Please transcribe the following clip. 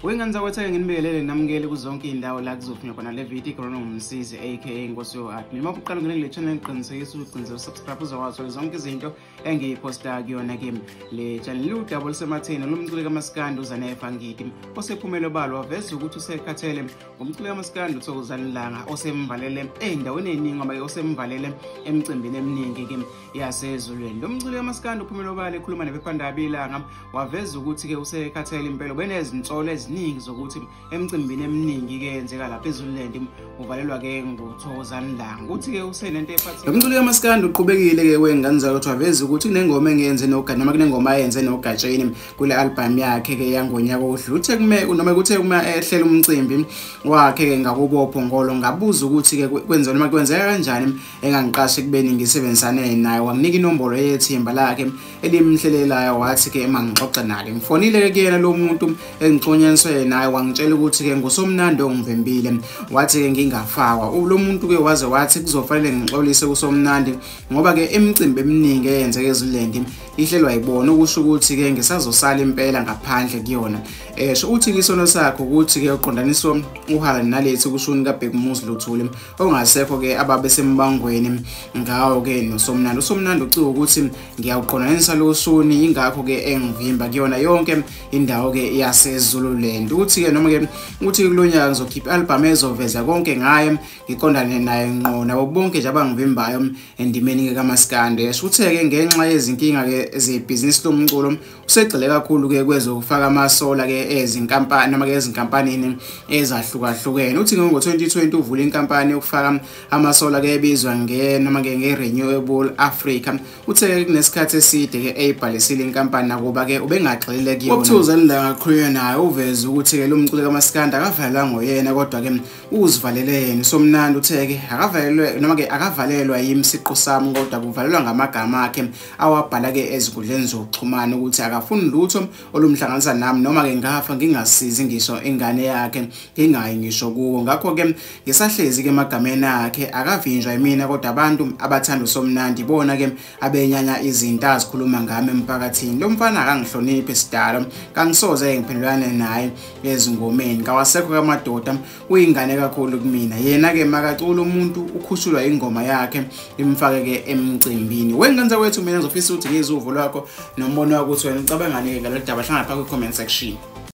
Wenganza kwethe nginibelele namukele kuzonke indawo la kuzofunywa khona le video ikhona ngumsizi aka Nkosi yo Admin. Uma uqala ungene kule channel ngiqinisekisa ukuthi subscribe uzokwazi zonke izinto engiyiposta kuyona ke le channel. Udaba olusematheni lomculo kaMaskandi uZanefa Ngidi osephumele obala waveza ukuthi usekhathele ngomculo kaMaskandi uThokozani Langa osemvalele endaweni eningi ngoba osemvalele emcimbini eminingi ke yaseZulwini. Lo mculo kaMaskandi uphumele obala ekhuluma nephephandaba iLanga waveza ukuthi ke usekhathele impela benezinsolo eziningi zokuthi emcimbini eminingi ke yenzeka lapha eZululand uvalelwa ke nguThokozani Langa. Uthi ke usenento ephathile. Lo mculo kaMaskandi uqhubekile ke wengane zakwethu waveza ukuthi kunengoma engenze noGatsheni noma kunengoma ayenze noGatsheni kule album yakhe ke yangonyaka odlule. Uthe kume noma kuthe kuma ehlela umcimbi wakhe ke ngakubopho ngolo ngabuza ukuthi ke kwenza noma kwenzeka kanjani engangiqashi kubeni ngisebenzisane naye, wanginika inombolo yethimba lakhe elimhlelelayo wathi ke mangixoxe naye. Ngifonile ke kuyena lo muntu engixhunyaniswe naye wangitshela ukuthi ke nguSomnandi ongivimbile, wathi ke ngingafakwa. Lo muntu ke waze wathi kuzofanele ngixolise kuSomnandi ngoba ke emicimbi eminingi eyenzeka eZululand ihlelwa yibona, okusho ukuthi ke ngisazosala impela ngaphandle kuyona. Esho uthi isono sakho ukuthi ke uqondaniswa uhala nalethi kushuni kaBhekumuzi Luthuli ongasekho ke ababe sembangweni ngawo ke noSomnandi. USomnandi ucika ukuthi ngiyawuqondanisa lo shuni ingakho ke engivimba kuyona yonke indawo ke yaseZululand. Uthi ke noma ke uthi kulonyaka ngizokhipha album ezoveza konke ngaye ngiqondane naye ngqo nabo bonke nje abangivimbayo endimeni ke kaMaskandi. Esho uthe ke ngenxa yezinkinga ke zebhizinisi lomculo usegxile kakhulu ke kwezokufaka amasola ke ezinkampani noma ke ezinkampanini ezahlukahlukene. Uthi ngo-2020 uvule inkampani yokufaka amasola ke ebizwa nge noma ke nge-Renewable Africa. Uthe kunesikhathi eside ke eyibhalisile inkampani nakuba ke ubengagxilile kuyona. UThokozani Langa akhulunywa naye uveza ukuthi ke lo mculo kaMaskandi akavalelwa ngoyena kodwa ke uzivalele yena. Somnandi uthe ke akavalelwe noma ke akavalelwa yimi siqu sami kodwa kuvalelwa ngamagama akhe awabhala ke ezinkundleni zokuxhumana ukuthi akafuni lutho olumhlanganisa nami noma ke ngafa ngingasizi ngisho ingane yakhe ngingayi ngisho kuwo. Ngakho ke ngisahlezi ke emagameni akhe akavinjwa yimina kodwa abantu abathanda uSomnandi bona ke abenyanya izinto azikhuluma ngami emphakathini. Lo mfana akangihloniphi sidalo, kangisoze ngiphendulane naye ezingomeni, kawasekho kamadoda, uyingane kakhulu kumina. Yena ke makacula umuntu ukhushulwa ingoma yakhe imfake ke emcimbini. Wengane zakwethu mina ngizofisa ukuthi ngizwe uvo lwakho nombono wakho ukuthi wena ucabangani ke ngalolu daba. Hlangana phakathi kwi-comment section.